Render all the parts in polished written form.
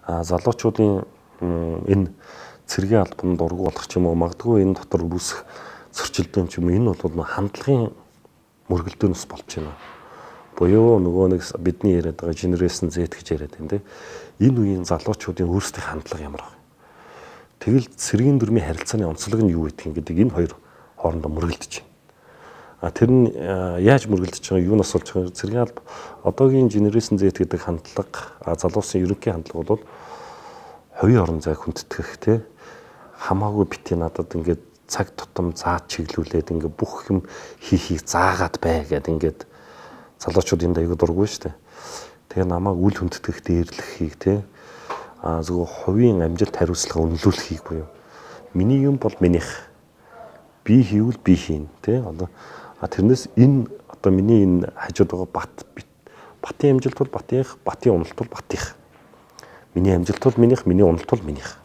Залуучуудын энэ цэргийн албанд дургу болох ч юм уу, магадгүй энэ дотор үүсэх зөрчилдөөн ч юм уу, энэ бол хандлагын мөргөлдөөнөөс болж байна. Буюу нөгөө нэг бидний яриад байгаа Generation Z гэж яриад байна, тийм. Энэ үеийн залуучуудын өөрсдийн хандлага ямар вэ? Тэгэл цэргийн дүрмийн харилцааны онцлог нь юу гэдгийг гэдэг энэ хоёр хоорондоо мөргөлдөж байна. А тэр нь яаж мөргөлдөж байгаа, юунаас болж байгаа? Цэргийн алба одоогийн Generation Z гэдэг хандлага, залуусын ерөнхий хандлага бол хувийн орон зайг хүндэтгэх, тий, хамаагүй бити надад ингээд цаг тутам зааж чиглүүлээд ингээд бүх юм хийхийг заагаад бай гэд ингээд залуучууд энд аягүй дургүй шүү дээ. Тэгээ намайг үл хүндэтгэх, дээрлэхийг, тий, а зөвхөн хувийн амжилт хариуцлага үнэлүүлэхийг буюу миний юм бол минийх, би хийвэл би хийн, тий, одоо тэрнээс энэ одоо миний энэ хажууд байгаа бат батын амжилт бол батынх, батын уналт бол батынх. Миний амжилт бол минийх, миний уналт бол минийх.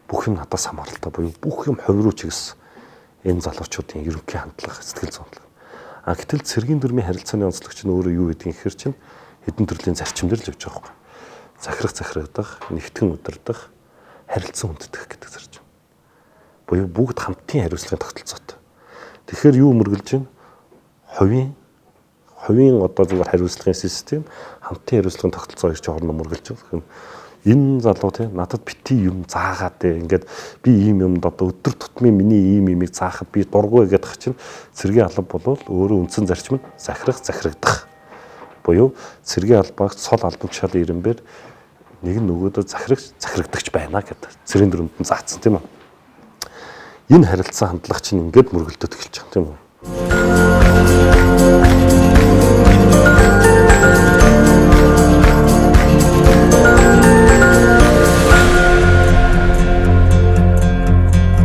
Бүх юм надаас хамааралтай буюу бүх юм хувь руу чигсэн энэ залуучуудын ерөнхий хандлага, сэтгэл зүйн хандлага. А гэтэл цэргийн дүрмийн харилцааны онцлог чинь өөрөө юу гэдгийг гэхэр чинь хэдэн төрлийн зарчим дээр л явж байгаа байхгүй. Захирах, захирагдах, нэгтгэн удирдах, харилцан хүндэтгэх гэдэг зарчим. Буюу бүгд хамтын хариуцлагын тогтолцоотой. Тэгэхээр юу мөргөлж байна? Хувийн одоо зүгээр хариуцлагын систем, хамтын хариуцлагын тогтолцоо хоёр чинь хоорондоо мөргөлж байгаа. Энэ залуу, те, надад бити юм заагаад те, ингээд би ийм юмд одоо өдөр тутмын миний ийм имийг заахад би дургүй гэдэг чинь цэргийн алба болвол өөрөө үндсэн зарчим нь захирах, захирагдах. Буюу цэргийн албааг цол албан тушаалын ирэмбэр нэг нь нөгөөдөө захирагч, захирагдагч байна гэдэг цэргийн дүрмэнд нь заасан, тийм үү. Энэ харилцан хандлага чинь ингээд мөргөлдөд эхэлж байгаа, тийм үү.